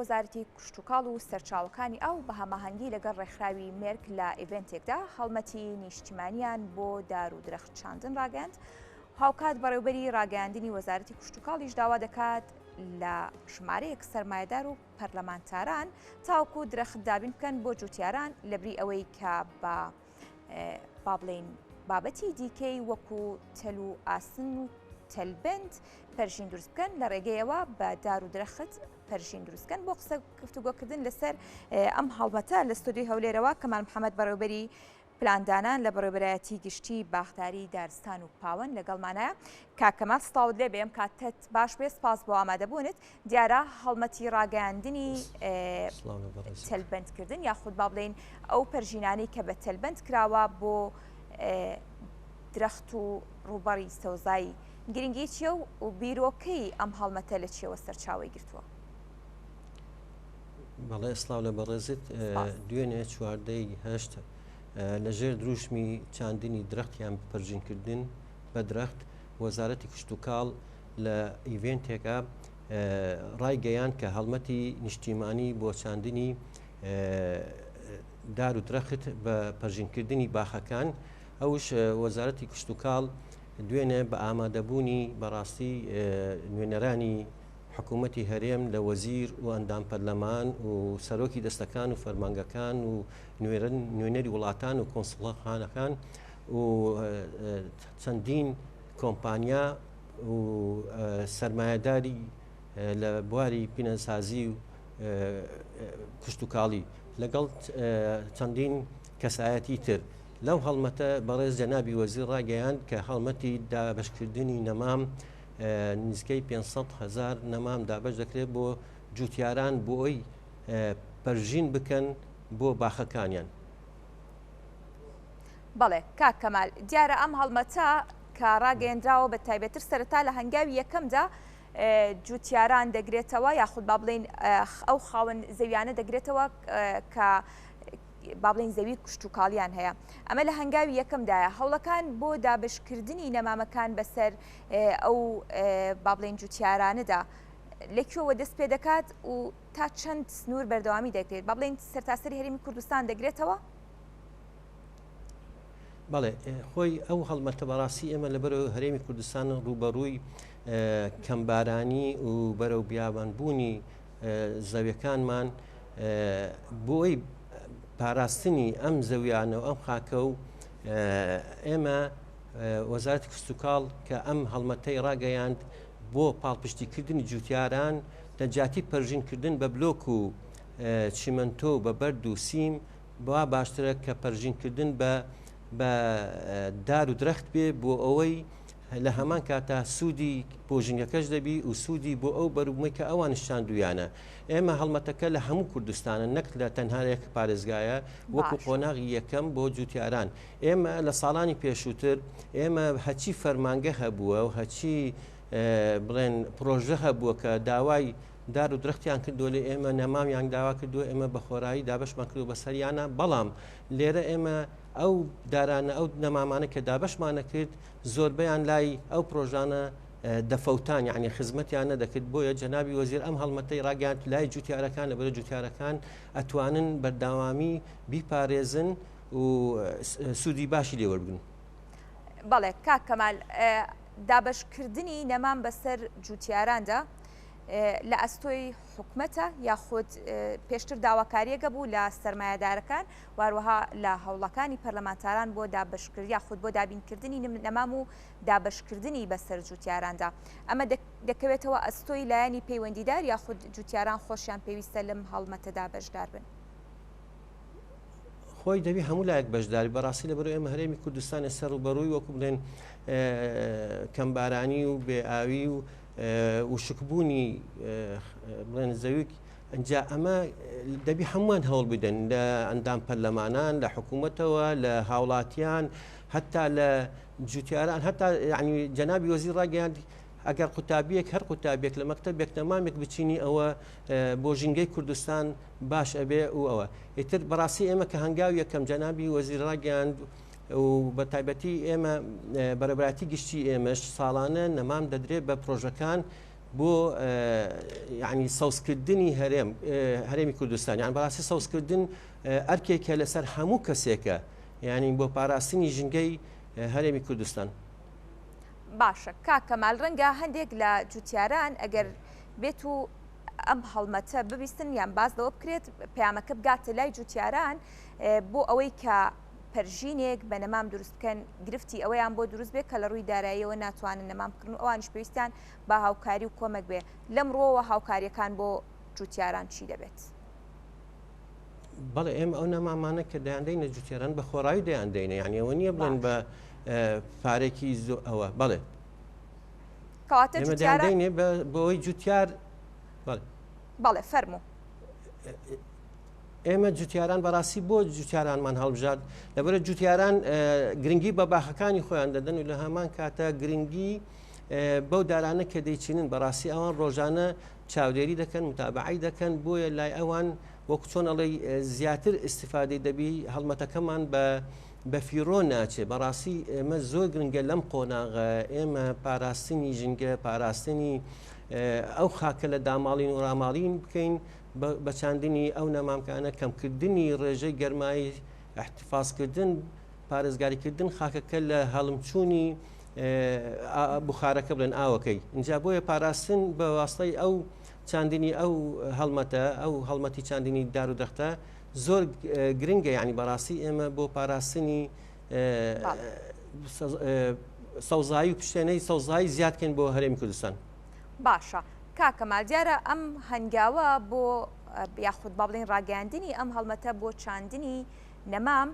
وەزارەتی کشتوکاڵ و سەرچاوەکانی ئاو بە هەماهەنگی لەگەڵ ڕێکخراوی مێرک لە ئیڤێنتێکدا هەڵمەتی نیشتیمانیان بۆ دار و درەخت چاندن ڕاگەیاند. هاوکات بەڕێوبەری ڕاگەیاندنی وەزارەتی کشتوکاڵیش داوا دەکات لە ژمارەیەک سەرمایەدار و پەرلەمانتاران تاوەکو درەخت دابین بکەن بۆ جوتیاران لەبری ئەوەی کە بە با بڵێین بابەتی دیکەی وەکو تەل و ئاسن و تەلبند پەرژین دروست بکەن لە ڕێگەیەوە بە دار و درەخت پەرژین دروستکەن بۆ قسە گفتوگۆکردن لەسەر ئەم هەڵمەتە لە ستۆدیۆی هەولێرەوە کەمال محەممەد بەڕێوبەری پلاندانان لە بەڕێوبەرایەتی گشتی باخداری دارستان و پاوەن لەگەڵمانایە کاک کەمال سڵاوت لێ بێ ئەم کاتەت باش بێ سپاس بۆ ئامادەبوونت دیارە هەڵمەتی ڕاگەیاندنی تەلبەندکردن یاخود با بڵێین ئەو پەرژینانەی کە بە تەلبەند کراوە بۆ درەخت و ڕووبەڕی سەوزایی گرنگی چییە و بیرۆکەی ئەم هەڵمەتە لە چیەوە سەرچاوەی گرتووە؟ بەڵێ سڵاو لە بەڕێزت دوێنێ چواردەی هەشت لەژێر دروشمی چاندنی درەختیان پەرژینکردن بە درەخت وەزارەتی کشتوکاڵ لە ئیڤێنتێکا ڕایگەیاند کە هەڵمەتی نیشتیمانی بۆ چاندنی دار و درەخت بە پەرژینکردنی باخەکان ئەوش وەزارەتی کشتوکاڵ دوێنێ بە ئامادەبوونی بەڕاستی نوێنەرانی حکوومەتی هەرێم لە وەزیر و ئەندام پەرلەمان و سەرۆکی دەستەکان و فەرمانگەکان و نوێنەری وڵاتان و کۆنسڵخانەکان و چەندین کۆمپانیا و سەرمایەداری لە بواری پینەسازی و کشتتوکاڵی لەگەڵ چەندین کەسایەتی تر لەو هەڵمەتە بەڕێز جەنابی وەزیر ڕاگەیاند کە هەڵمەتی دابەشکردنی نەمام نزیکەی 500 هزار نەمام دابەش دەکرێت بۆ جوتیاران بۆ ئەوی پەرژین بکەن بۆ باخەکانیان. بەڵێ کاک کەمال، دیارە ئەم هەڵمەتە کە ڕاگەیەندراوە بە تایبەتر سەرەتا لە هەنگاوی یەکەمدا جوتیاران دەگرێتەوە یاخود با بڵین ئەو خاوەن زەویانە دەگرێتەوە کە با بڵین زەوی کشتتوکاڵیان هەیە ئەمە لە هەنگاوی یەکەمدایە هەوڵەکان بۆ دابشکردنی نەمامەکان بەسەر ئەو با بڵین جوتیارانەدا لە کوێوە دەست پێ دەکات و تا چەند سنوور بەردەوامی دەکرێت با بڵین سەرتاسەری هەرێمی کوردستان دەگرێتەوە؟ بەڵێ خۆی ئەو هەڵمەتە بەڕاستی ئێمە لەبەرەوە هەرێمی کوردستان ڕووبەڕووی کەمبارانی و بەرەو بیابانبوونی زەویەکانمان بۆی پاراستنی ئەم زەویانە و ئەم خاکە و ئێمە وەزارەتی کشتوکاڵ کە ئەم هەڵمەتەی ڕاگەیاند بۆ پاڵپشتیکردنی جوتیاران لە جیاتی پەرژینکردن بە بلۆک و چیمەنتۆ و بە بەرد و سیم وا باشترە کە پەرژین کردن بە بە دار و درەخت بێ بۆ ئەوەی لە هەمان کاتا سوودی بۆ ژینگەکەش دەبی و سوودی بۆ ئەو بەروبوومەی کە ئەوانش چاندویانە ئێمە هەڵمەتەکە لە هەموو کوردستانە نەک لە تەنها یەک پارێزگایە وەکو قۆناغی یەکەم بۆ جوتیاران ئێمە لە ساڵانی پێشووتر ئێمە هەچی فەرمانگە هەبووە و هەچی بڵێن پرۆژە هەبووە کە داوای دار و درەختیان کردووە لێ ئێمە نەمامیان داوا کردووە ئێمە بە خۆرایی دابەشمان کردووە بەسەریانە بەڵام لێرە ئێمە ئەو دارانە ئەو نەمامانە کە دابەشمانە کرد زۆربەیان لای ئەو پرۆژانە دەفەوتان یعنی خزمەتیان نەدەکرد بۆیە جەنابی وەزیر ئەم هەڵمەتەی ڕاگەیاند لای جوتیارەکان لەبەرە جوتیارەکان ئەتوانن بەردەوامی بیپارێزن و سوودی باشی لێوەربگرن. بەڵێ کاک کەمال دابەشکردنی نەمام بەسەر جوتیاراندا لە ئەستۆی حکومەتە یاخود پێشتر داواکاریەکە بوو لە سەرمایەدارەکان واروەها لە هەوڵەکانی پەرلەمانتاران بۆ دابەشکرد یاخود بۆ دابینکردنی نەمام و دابەشکردنی بەسەر جوتیاراندا ئەمە دەکەوێتەوە ئەستۆی لایەنی پەیوەندیدار یاخود جوتیاران خۆشیان پێویستە لەم هەڵمەتەدا بەشدار بن. خۆی دەبی هەموو لایەک بەشداری بەڕاستی لەبەر ئێمە هەرێمی کوردستان ئێستا ڕووبەڕووی وەکو بڵێن کەمبارانی و بێئاوی و وشکبوونی بڵێن زەوی ئەجا ئەمە دەبی هەمووان هەوڵ بدەن لە ئەندام پەرلەمانان لە حکوومەتەوە لە هاوڵاتیان هەتا لە جوتیاران هەتا ینی جەنابی وەزیر ڕاگەیاند ئەگەر قوتابیەک هەر قوتابیەک لە مەکتەبێک نەمامێک بچینی ئەوە بۆ ژینگەی کوردستان باش ئەبێ و ئەوە ئیتر بەڕاستی ئێمە کە هەنگاو یەکەم جەنابی وەزیر ڕاگەیاند و بە تایبەتی ئێمە بەرەبراتی گشتی ئێمەش ساڵانە نەمام دەدرێت بە پرۆژەکان بۆ یعنی سەوزکردنی هەرێم هەرێمی کوردستان یان بەڕاستی سەوزکردن ئەرکێکە لەسەر هەموو کەسێکە یعنی بۆ پاراستنی ژینگەی هەرێمی کوردستان. باشە کاک کەمال ڕەنگە هەندێک لە جوتیاران ئەگەر بێت و ئەم هەڵمەتە ببیستن یان باس لەوە بکرێت پەیامەکە بگاتە لای جوتیاران بۆ ئەوەی کە پەرژینێک بە نەمام دروست بکەن گرفتی ئەوەیان بۆ دروست بێت کە لە ڕووی داراییەوە ناتوانن نەمام بکڕن و ئەوانیش پێویستیان بە هاوکاری و کۆمەک بێ لەم ڕووەوە هاوکاریەکان بۆ جوتیاران چی دەبێت؟ بەڵێ ئێمە ئەو نەمامانە کە دەیاندەینە جوتیاران بە خۆڕایی دەیاندەینە یعنی ئەوە نییە بڵێن بە پارێکی زۆ ئەوە بەڵێ کەواتە ئێمە دەیاندەینێ بەوەی جوتیار بەڵێ بەڵێ فەرموو. ئێمە جوتیاران بەڕاستی بۆ جوتیارانمان هەڵبژارد لەبەرە جوتیاران گرنگی بە باخەکانی خۆیان دەدەن و لە هەمان کاتە گرنگی بەو دارانە کە دەیچینن بەڕاستی ئەوان ڕۆژانە چاودێری دەکەن متابعی دەکەن بۆیە لای ئەوان وەکو چۆن ئەڵێی زیاتر ئیسیفادەی دەبی هەڵمەتەکەمان بە بەفیڕۆ ناچێ بەڕاستی ئێمە زۆر گرنگە لەم قۆناغە ئێمە پاراستنی ژینگە پاراستنی ئەو خاکە لە داماڵین و ڕاماڵین بکەین بە چاندنی ئەو نەمامکانە کەمکردنی ڕێژەی گەرمایی احتفاظکردن پارێزگاریکردن خاکەکە لە هەڵمچوونی بخارەکە بڵێن ئاوەکەی اینجا بۆیە پاراستن بە واستەی ئەو چاندنی ئەو هەڵمەتە ئەو هەڵمەتی چاندنی دار و دەختە زۆر گرنگە یعنی بەڕاستی ئێمە بۆ پاراستنی سەوزایی و پشتێنەی سەوزایی زیادکەین بۆ هەرێمی کوردستان. باشە کاک کەمال دیارە ئەم هەنگاوە بۆ یاخود با بڵێین ڕاگەیاندنی ئەم هەڵمەتە بۆ چاندنی نەمام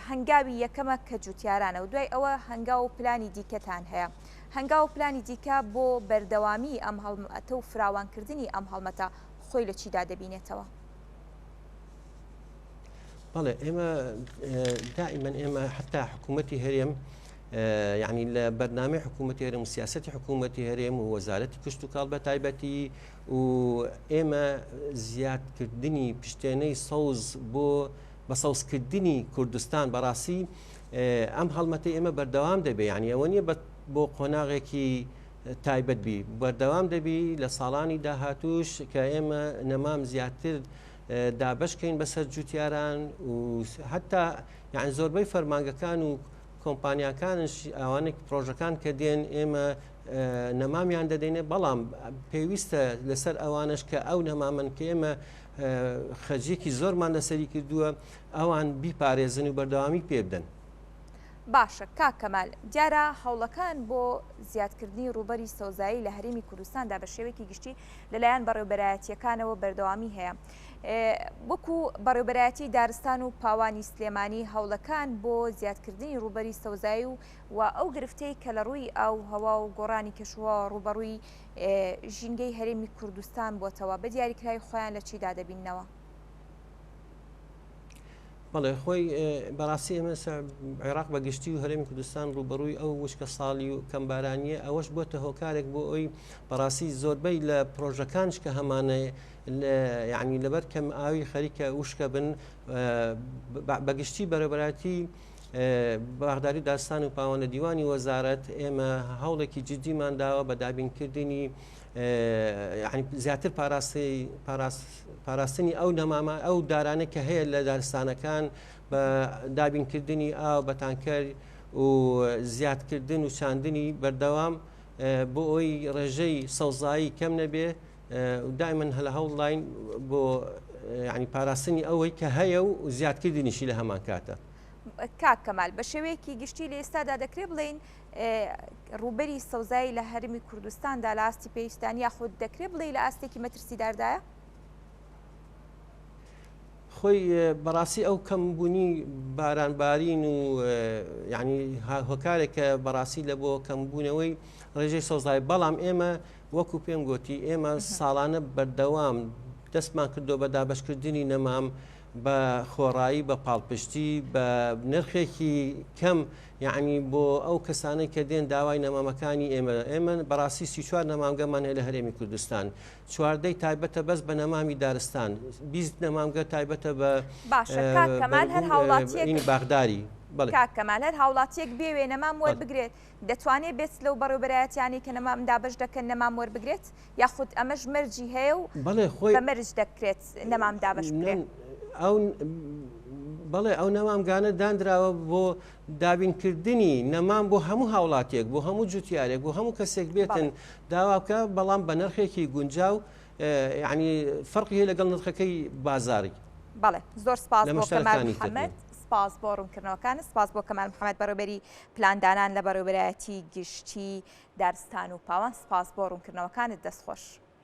هەنگاوی یەکەمە کە جوتیارانە و دوای ئەوە هەنگاو و پلانی دیکەتان هەیە هەنگاو و پلانی دیکە بۆ بەردەوامی ئەم هەڵمەتە و فراوانکردنی ئەم هەڵمەتە خۆی لە چیدا دەبینێتەوە؟ بەڵێ ئێمە دائیمەن ئێمە حتا حکوومەتی هەرێم یعنی لە بەرنامەی حکوومەتی هەرێم و سیاسەتی حکوومەتی هەرێم و وەزارەتی کشت و کاڵ بە تایبەتی و ئێمە زیادکردنی پشتێنەی سەوز بۆ بە سەوزکردنی کوردستان بەڕاستی ئەم هەڵمەتی ئێمە بەردەوام دەبێ یعنی ئەوە نییە بۆ قۆناغێکی تایبەت بی بەردەوام دەبی لە ساڵانی داهاتوش کە ئێمە نەمام زیاتر دابشکەین بەسەر جوتیاران و حتا یان زۆربەی فەرمانگەکان و کۆمپانیاکانش ئەوانێک پرۆژەکان کە دێن ئێمە نەمامیان دەدەینێ بەڵام پێویستە لەسەر ئەوانش کە ئەو نەمامن کە ئێمە خەرجیەکی زۆرمان لەسەری کردووە ئەوان بیپارێزن و بەردەوامی پێ بدەن. باشە کاک کەمال، دیارە هەوڵەکان بۆ زیادکردنی ڕووبەری سەوزایی لە هەرێمی کوردستاندا بە شێوەیەکی گشتی لەلایەن بەڕێوبەرایەتییەکانەوە بەردەوامی هەیە. وەکو بەڕێوبەرایەتی دارستان و پاوانی سلێمانی هەوڵەکان بۆ زیادکردنی ڕووبەری سەوزایی و و ئەو گرفتەی کە لە ڕووی ئاو و هەوا و گۆڕانی کەشوهەواوە ڕووبەڕووی ژینگەی هەرێمی کوردستان بۆتەوە بە دیاریکراوی خۆیان لە چیدا دەبیننەوە؟ بەڵێ خۆی بەڕاستی ئێمە عێراق بە گشتی و هەرێمی کوردستان ڕوبەڕووی ئەو وشکە ساڵی و کەمبارانیە ئەوەش بۆتە هۆکارێک بۆ ئەوی بەڕاستی زۆربەی لە پرۆژەکانش کە هەمانە یعنی لەبەر کەم ئاوی خەریکە وشکە بن بەگشتی بەرەبەتی باخداری داستان و پاوەنە دیوانی وەزارەت ئێمە هەوڵێکی جددیمان داوە بە دابینکردنی زیاتر پاراستنی ئەو نەمامە ئەو دارانە کە هەیە لە دارستانەکان بە دابینکردنی ئاو بە تانکەر و زیادکردن و چاندنی بەردەوام بۆ ئەوی ڕێژەی سەوزایی کەم نەبێ دائما هەلە هەوڵداین بۆ ینی پاراستنی ئەوەی کە هەیە و زیادکردنیشی لە هەمان کاتە. کاک کەمال بە شێوەیەکی گشتی لە ئێستادا دەکرێت بڵێین ڕووبەری سەوزایی لە هەرمی کوردستاندا لە ئاستی پێویستان یاخود دەکرێت بڵێ لە ئاستێکی مەترسیداردایە؟ خۆی بەڕاستی ئەو کەمبوونی بارانبارین و یعنی هۆکارێکە بەڕاستی لە بۆ کەمبوونەوەی ڕێژەی سەوزایی بەڵام ئێمە وەکو پێم گوتی ئێمە ساڵانە بەردەوام دەستمان کردو بە دابشکردنی نەمام بە خۆڕایی بە پاڵپشتی بە نرخێکی کەم یعنی بۆ ئەو کەسانەی کە دێن داوای نەمامەکانی ئێمە ئێمە بەڕاستی 34 نەمامگەمان هەیە لە هەرێمی کوردستان چواردەی تایبەتە بەس بە نەمامی دارستان 20 نەمامگە تایبەتە بە باشە کاک کەمال هەر هاوڵاتیەک باغداری. بەڵێ. کاک کەمال هەر هاوڵاتیەک بێوێ نەمام وەربگرێت دەتوانێت بێت لەو بەڕێوبەرایەتیانەی کە نەمام دابەش دەکەن نەمام وەربگرێت یاخود ئەمەش مەرجی هەیە و بەڵێ خۆی بە مەرج دەکرێت نەمام دابەش بکرێت؟ ئەو بەڵێ ئەو نەمامگانە دانراوە بۆ دابینکردنی نەمام بۆ هەموو هاوڵاتیەک بۆ هەموو جوتیارێک بۆ هەموو کەسێک بێتن داوا بکە بەڵام بە نرخێکی گونجاو یعنی فەرقی هەیە لەگەڵ نرخەکەی بازاری. بەڵێ زۆر سپاس بۆ کەمال محەمەد، سپاس بۆ ڕوونکردنەوەکانت، سپاس بۆ کەمال محەمەد بەڕێوبەری پلاندانان لە بەڕێوبەرایەتی گشتی دارستان و پاوان، سپاس بۆ ڕوونکردنەوەکانت دەستخۆش.